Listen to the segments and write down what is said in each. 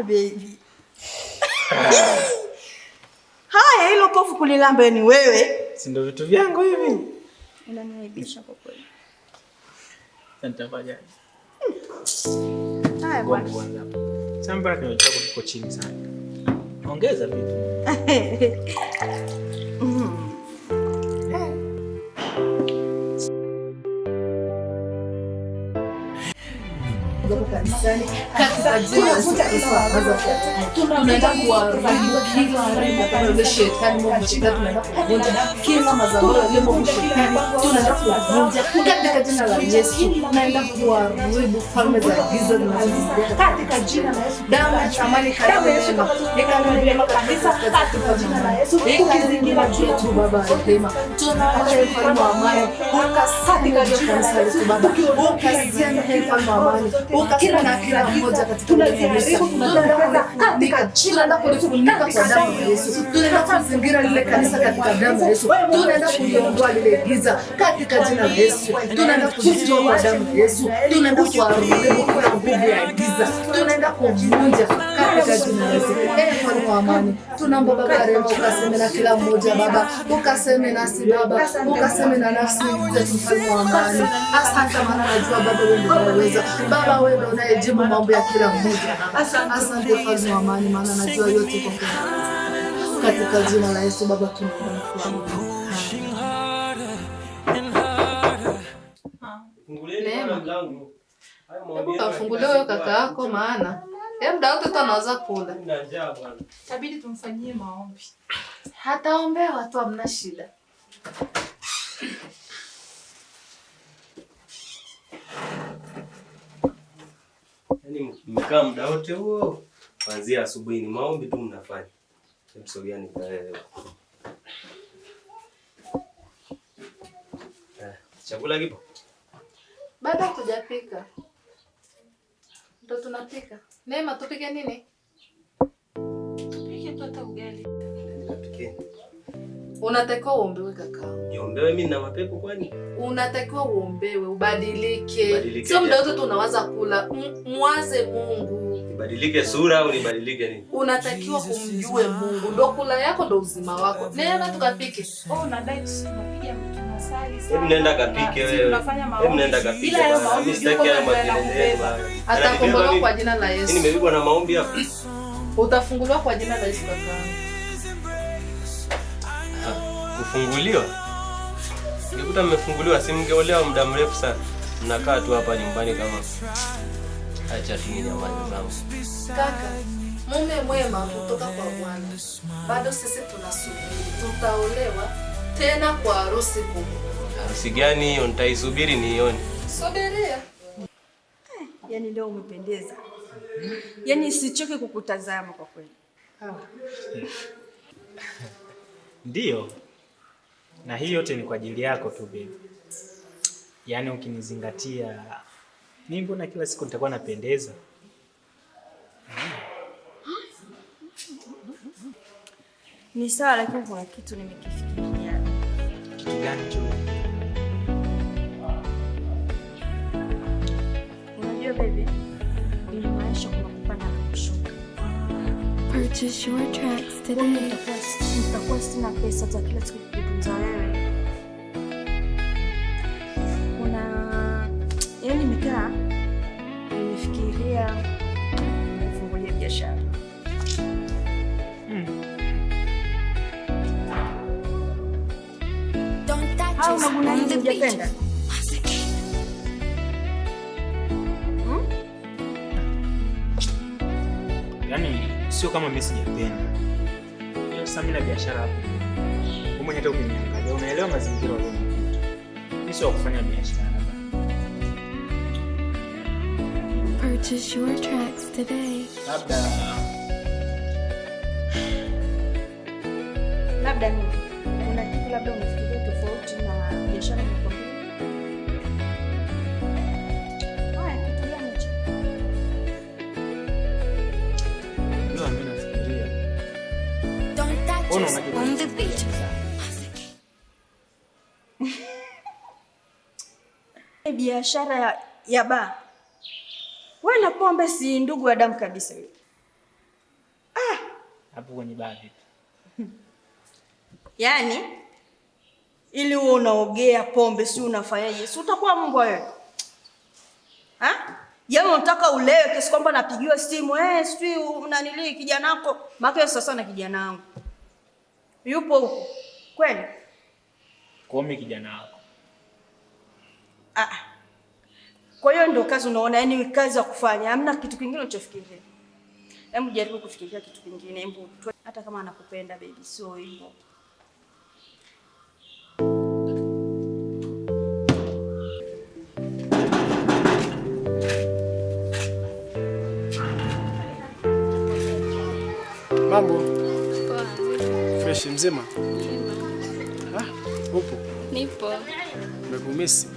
Baby. Haya, hilo kofu kulilamba ni wewe. Si ndio vitu vyangu hivi? Unaniaibisha kwa kweli. Nitafanyaje? Haya bwana. Samba kinywa chako kiko chini sana. Ongeza vitu. Tunaenda kuharibu kila shetani mwovu shetani, tunaenda kuvunja kila madhabahu ya mwovu shetani, tunaenda kuvunja katika jina la Yesu. Tunaenda kuharibu falme za giza zinazozunguka katika jina la Yesu. Damu ya thamani neema kabisa katika jina la Yesu. Ukizingira juu yetu Baba wa rehema, tunaomba mfalme wa amani, ukasante katika kanisa letu Baba, ukasante mfalme wa amani, ukasante na kila mmoja katika kanisa. Tunaenda kulifunika kwa damu ya Yesu, tunaenda kuzingira lile kanisa katika damu ya Yesu, tunaenda kuliondoa lile giza katika jina la Yesu, tunaenda kulitoa kwa damu ya Yesu, tunaenda kuharibu kila nguvu ya giza, tunaenda kuvunja katika jina la Yesu. Ee mfalme wa amani, tunaomba Baba rehema, ukaseme na kila mmoja Baba, ukaseme nasi Baba, ukaseme na nafsi zetu mfalme wa amani. Asante maana najua Baba wewe ndio unaweza, Baba wewe ndio unayejibu mambo ya kila mmoja. Asante mfalme wa amani, maana najua yote kwa katika jina la Yesu Baba tunaomba na kuamini. Neema, hebu kafungulie huyo kaka yako, maana yeye muda wote tu anaweza kula. Itabidi tumfanyie maombi. Hataombewa tu, hamna shida. Yaani mmekaa muda wote huo kuanzia asubuhi ni maombi tu mnafanya. Hebu sogea nikae. Chakula kipo? Bado hatujapika. Ndo tunapika. Neema, tupike nini? Tupike tu hata ugali. Nikapikeni. Unatakiwa uombewe kaka. Niombewe mimi na mapepo kwani? Unatakiwa uombewe, ubadilike. Ubadilike Sio muda je? wote tu unawaza kula. Mwaze Mungu. Nibadilike sura au nibadilike nini? Unatakiwa kumjue Mungu. Ndo kula yako ndo uzima wako. Neema, tukapike. Oh, nadai tunapiga tunasali sana. Hebu nenda kapike Sisi wewe. tunafanya Hebu maombi. nenda kapike. Bila hayo bwana. maombi Mimi sitaki hayo ndio makelele yanakubeba. bwana. Atakombolewa Yananibeba kwa jina la mimi. Yesu. Mimi nimebebwa na maombi hapa. Utafunguliwa kwa jina la Yesu kaka. Kufunguliwa? Ningekuta mmefunguliwa si mngeolewa muda mrefu sana. Mnakaa tu hapa nyumbani kama. Acha tu ni nyamaze zangu. Kaka, mume mwema kutoka kwa Bwana. Bado sisi tunasubiri. Tutaolewa tena kwa harusi kubwa. Harusi gani hiyo? Nitaisubiri niione. Subiria. Yaani leo umependeza. Yaani sichoke kukutazama kwa kweli. Ndiyo. Na hii yote ni kwa ajili yako tu baby. Yaani ukinizingatia mimi mbona kila siku nitakuwa napendeza. Ni sawa, lakini kuna kitu nimekifikiria. Kitu gani hicho? Unajua baby, kwenye maisha kuna kupanda na kushuka. Purchase your tracks today. Nitakuwa sina pesa za kila siku kukutunza wewe. Kuna yaani nimekaa nimefikiria nifungulie biashara. Don't touch Au us unaguna on nini the beat. hujapenda? Once again. Yaani sio kama mimi sijapenda. Ila sasa mimi na biashara hapo. Wewe mwenyewe hata ukiniangalia unaelewa mazingira ulionikuta. Mimi sio wa kufanya biashara. Purchase your tracks today. Labda Labda nini? Kuna kitu labda unafikiria tofauti na biashara nimekwambia? Haya, kitu gani hicho? ndio mimi nafikiria. Don't touch Wewe us unaonaje on the kuhusu beat. biashara? Once again. Biashara ya baa. Wewe na pombe si ndugu wa damu kabisa yule. Hapo kwenye baa vipi? Yaani ili uwe unaogea pombe si unafanyaje? Si utakuwa mbwa wewe. Ha? Yaani unataka ulewe kiasi kwamba napigiwa simu, sijui unanilii kijana wako. Maana sasa na kijana wangu. Yupo huko. Kweli? Kwa mimi kijana wako. Ah. Kwa hiyo ndio kazi unaona, yani kazi ya kufanya, hamna kitu kingine unachofikiria. Hebu jaribu kufikiria kitu kingine, hebu hata kama anakupenda baby, sio hivyo. Mambo. Fresh mzima? Ah, upo? Nipo. Nimekumisi.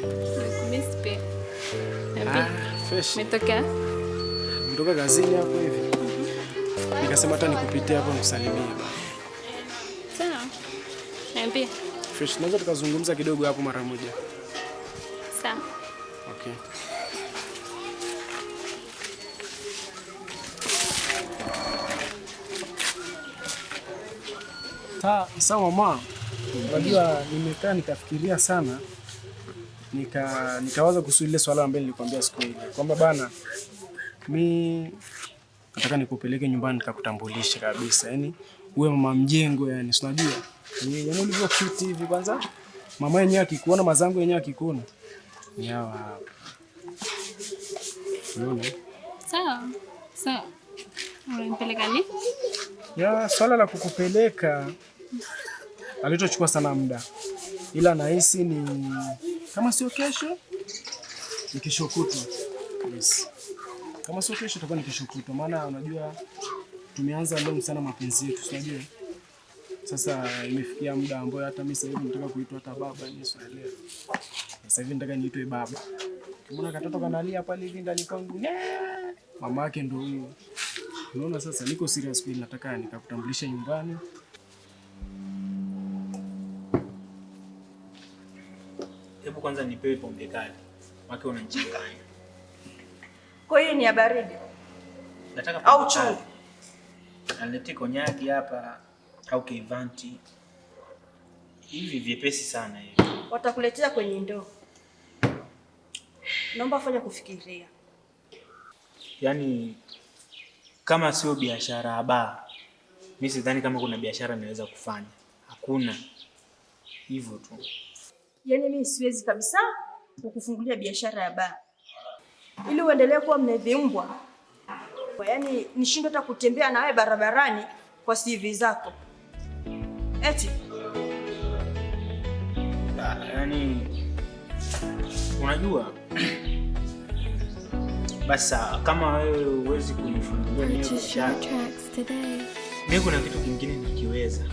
Nimekumisi pia. Ah, fresh. Umetokea? Nimetoka kazini hapo hivi. Nikasema hata nikupitie hapo nikusalimie bana. Sawa. Niambie. Fresh, tunaweza tukazungumza kidogo hapo mara moja. Sawa. Okay. Sawa mama. Unajua nimekaa nikafikiria sana. Nikawaza kuhusu ile swala ambalo nilikwambia siku ile. Kwamba bana mi nataka nikupeleke nyumbani nikakutambulishe kabisa. Yaani uwe mama mjengo yani, si unajua? Yaani ulivyo cute hivi kwanza. Mama yenyewe akikuona, mazangu yenyewe akikuona. Ni hawa hapa. Unaona? Sawa. Sawa. Unanipeleka ni? Ya, swala la kukupeleka alitochukua sana muda. Ila nahisi ni kama sio kesho ni kesho kutwa. Yes. Kama sio kesho itakuwa ni kesho kutwa, maana unajua tumeanza long sana mapenzi yetu, unajua. Sasa imefikia muda ambao hata mimi sasa hivi nataka kuitwa hata baba, ni swali. Sasa hivi nataka niitwe baba. Ukiona katoto kanalia pale hivi ndani kwangu, mama yake ndio huyo. Unaona sasa niko serious kweli, nataka nikakutambulisha nyumbani. Hebu kwanza nipewe pombe kali. Maana unanichanganya. Kwa hiyo ni ya baridi. Nataka au chungu. Nalete konyagi hapa au kevanti. Hivi vyepesi sana hivi. Watakuletea kwenye ndoo. Naomba fanya kufikiria. Yaani kama sio biashara ya baa, mimi sidhani kama kuna biashara naweza kufanya. Hakuna. Hivyo tu. Yaani mimi siwezi kabisa kukufungulia biashara ya baa. Ili uendelee kuwa mlevi mbwa. Yaani nishindwe hata kutembea na wewe barabarani kwa CV zako. Eti yaani unajua basi kama wewe huwezi kunifungulia mimi biashara, mimi kuna kitu kingine nikiweza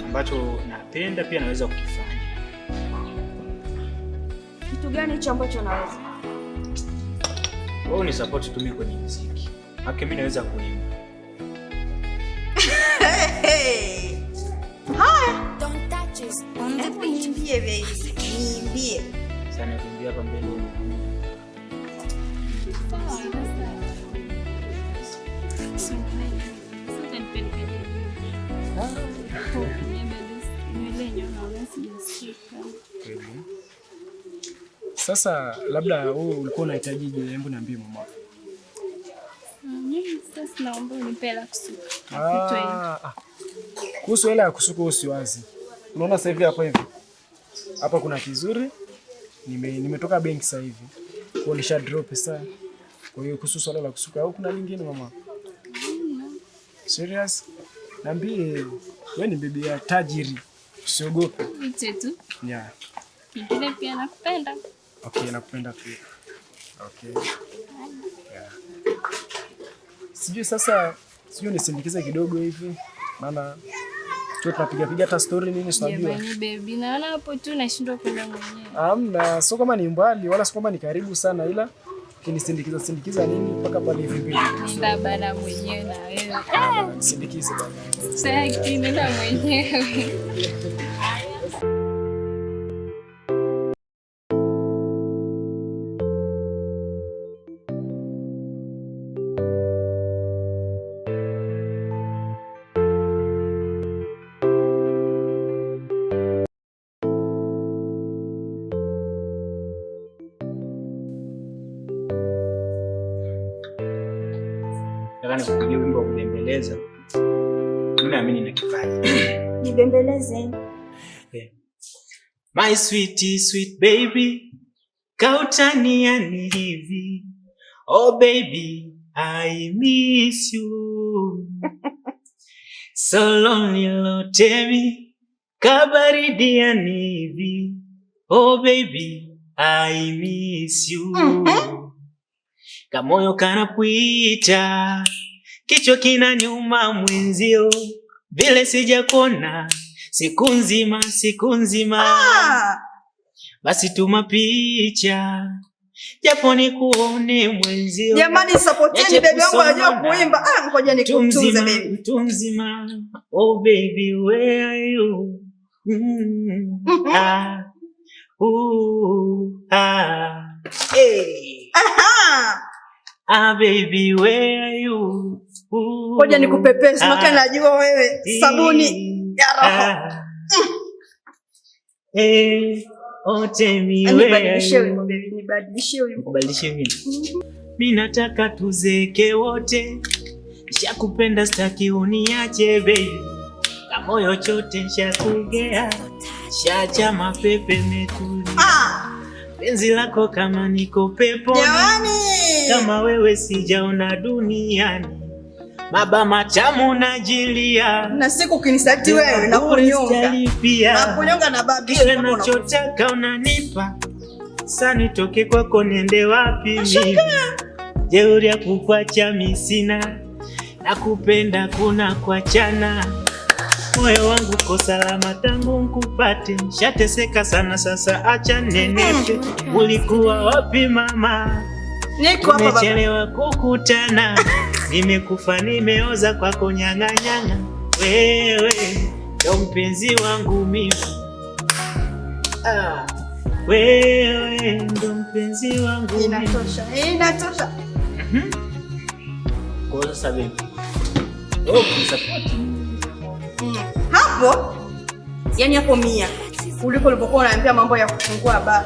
ambacho napenda pia naweza kukifanya. Kitu gani hicho ambacho naweza? Wewe ni support tu mimi kwenye muziki. Haki mimi naweza kuimba. Haya. Don't touch us on the beat. Niimbie baby. Niimbie. Sana kuimbia hapa mbele. Sasa labda wewe ulikuwa unahitaji je? Hebu niambie mama. Mimi sasa naomba unipe hela kusuka. Kuhusu hela ya kusuka usiwazi. Unaona sasa hivi hapa hivi. Hapa kuna kizuri. Nimetoka benki sasa hivi. Kwa hiyo nisha drop pesa. Kwa hiyo kuhusu swala la kusuka au kuna lingine mama? Serious? Niambie, wewe ni bibi ya tajiri. Usiogope. Mchetu. Yeah. Kingine pia nakupenda. Okay, nakupenda pia. Okay. Yeah. Sijui sasa, sijui nisindikize kidogo hivi. Maana tu tunapiga piga hata story nini tunajua. Jamani baby, naona hapo tu nashindwa kwenda mwenyewe. Hamna, sio kama ni mbali wala sio kama ni karibu sana ila kinisindikiza sindikiza nini mpaka pale hivi mbili. Nenda bana mwenyewe na wewe. Nisindikize bana. Sasa nenda mwenyewe. Nataka nikupigie wimbo wa kubembeleza. Mimi naamini na kipaji. Nibembeleze. My sweetie, sweet baby, kautaniani hivi. Oh baby, I miss you. So lonely lotemi, kabaridiani hivi. Oh baby, I miss you. Kamoyo kanapwita, kichwa kinaniuma mwenzio, vile sijakuona siku nzima, siku nzima. Ah! Basi tuma picha japo nikuone mwenzio. Jamani, supporteni Niache baby wangu anajua kusonona. kuimba. Ah, ngoja Mtu nikutunze mzima, baby. mtu mzima. Oh baby, where are you? Ah, ooh, ah. Hey. Aha! Ah baby, where are you? Ooh, Ngoja nikupepese, maana ah, najua wewe sabuni ya roho. ah. Eh, oh tell me where are Nibadilishie you? wimbo baby, nibadilishie wimbo. Nikubadilishe mimi? Mi nataka tuzeke wote, nishakupenda staki uniache baby, kamoyo chote nshakugea, shacha mapepe metulia, Ah, penzi lako kama niko peponi, jamani. kama wewe sijaona duniani, baba matamu najilia, Na siku ukinisaliti wewe na kunyonga. sijalipia Na kunyonga na babi. kile nachotaka unanipa, sasa nitoke kwako niende wapi mimi? Jeuri ya kukwacha mi sina, nakupenda kuna kuachana. Moyo wangu ko salama tangu nkupate, shateseka sana sasa acha nenepe. Ulikuwa wapi mama? Niko hapa baba. Tumechelewa kukutana, nimekufa nimeoza kwako nyang'anyang'a. Wewe ndo mpenzi wangu mimi. Ah, wewe ndo mpenzi wangu mimi. Inatosha. Inatosha. Kwa hiyo sasa baby, wewe ukinisupport Hapo yani hapo 100 kuliko ulivyokuwa unaniambia mambo ya kufungua baa.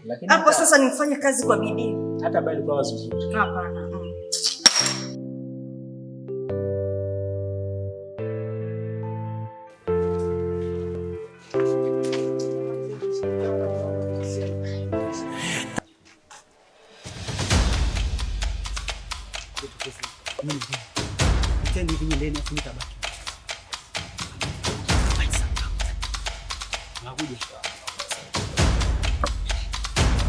lakini Hapo hata- sasa nimfanye kazi kwa bidii. hata bali kwa wazo zuri. Hapana.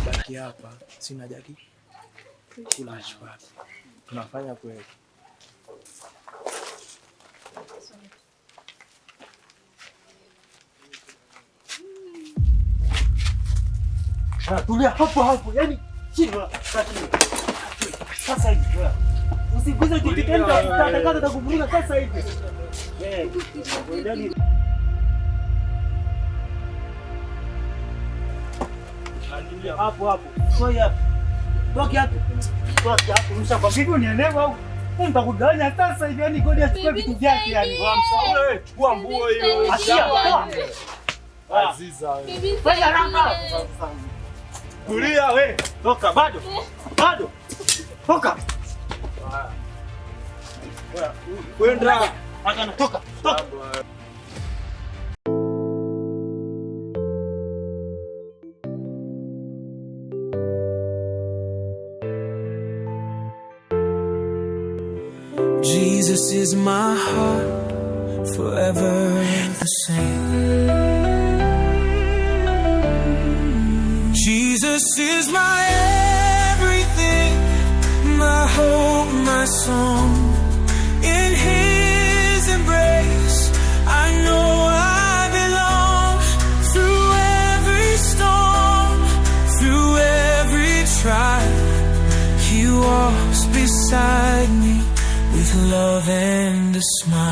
Baki hapa, sina jaki kula chapati. Tunafanya kweli. Tulia hapo hapo, yani chini wewe. Sasa hivi wewe. Usiguze kitu tena, nitakukata nitakuvuruga sasa hivi. Eh. Yaani hapo hapo. Toi hapo. Toki hapo. Toki hapo. Nimeshakwambia hivi unielewa au? Nitakugawanya sasa hivi, yani godi achukue vitu vyake yani. Wewe chukua nguo hiyo. Achia, toa. Aziza wewe. Fanya haraka. Tulia wewe. Toka bado. Bado. Toka. Kwenda. Hapana, toka. Toka. Jesus is my heart, forever the same. Jesus is my everything, my hope, my song. In His embrace, I know I belong. Through every storm, through every trial, He walks beside me with love and a smile.